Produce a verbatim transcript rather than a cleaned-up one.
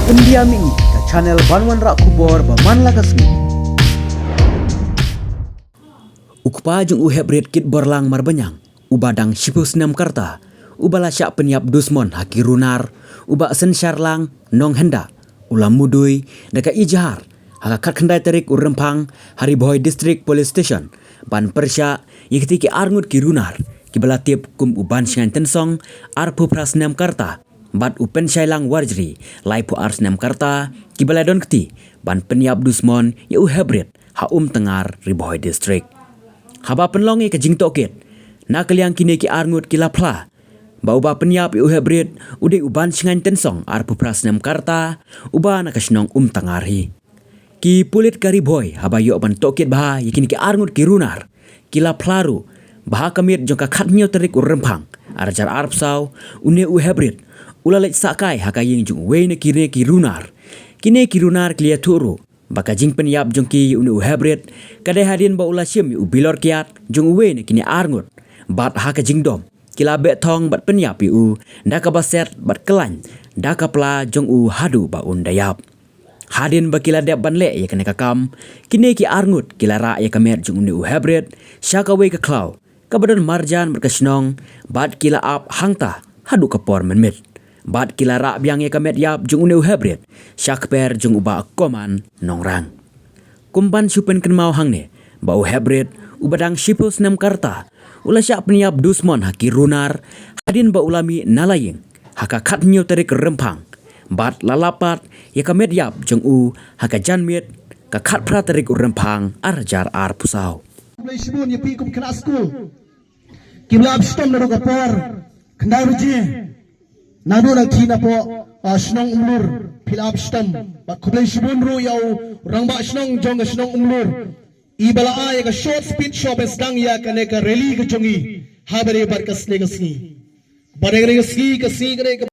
Pyndiam ïa ngi ka channel ban wanrah khubor ba man la ka sngi. U kpa jong u Heprit Kitborlang Marbaniang, uba dang shiphew snem ka rta, uba la shah pynïap dusmon ha ki runar, u Bah Synshar Lang Nonghynda, u la mudui da ka ijhar ha ka khatkhyndai tarik u Rymphang ha Ri Bhoi District Police Station ban pyrshah ïa kitei ki arngut ki runar, kiba la tip kum u Banshngaiñ Tynsong, arphew phra snem ka rta, bad u Pynshailang Warjri, laiphew ar snem ka rta, kiba la don kti ban pynïap dusmon ïa u Heprit ha Umtyngar, Ri Bhoi District. Haba pynlong ïa ka jingtohkit, na ka liang kine ki arngut ki la phla ba uba pynïap ïa u Heprit u dei u Banshngaiñ Tynsong, arphew phra snem ka rta, uba na ka shnong Umtyngar hi. Ki pulit ka Ri Bhoi, haba ïoh ban tohkit bha ïa kine ki arngut ki runar, ki la phla ruh ba ha ka miet jong ka khathynñiew tarik u Rymphang, ar hajar arphew saw, une u Heprit u la leit sah kai ha ka ïing jong uwei na kine ki runar. Kine ki runar ki la ïathuh ruh ba ka jingpynïap jong ki ïa une u Heprit ka dei hadien ba u la shim ïa u bilor kiad jong uwei na kine arngut, bad ha ka jingdom ki la beh thong bad pynïap ïa u da kaba set bad khlaiñ da ka pla jong u haduh ba un da ïap. Hadien ba ki la dep ban leh ïa kane ka kam, kine ki arngut ki la rah ïa ka met jong une u Heprit sha kawei ka khlaw kaba don marjan bad ka shnong, bad ki la ap hangta haduh ka por mynmiet. Bad ki la rah biang ïa ka met ïap jong une u Heprit sha kper jong u Bah Koman Nongrang. Kum ban shu pynkynmaw hangne ba u Heprit, uba dang shiphew snem ka rta, u la shah pynïap dusmon ha ki runar hadien ba u la mih na la ïing ha ka khathynñiew tarik Rymphang, bad la lap pat ïa ka met ïap jong u ha ka janmiet ka khatphra tarik u Rymphang, ar hajar arphew saw. Khublei shibun ïa phi kum khynnah skul kiba la ap shitom naduh ka por khyndai baje naduh na kti napoh, ah, shnong Umlur, phi la ap shitom. Bad khublei shibun ruh ïa u rangbah shnong jong ka shnong Umlur, iba la ai ïa ka short speech, short ba sdang ïa kane ka rally ka jong ngi ha ba dei bad ka sne ka sngi. Ba dei ka sngi, ka sngi ka dei ka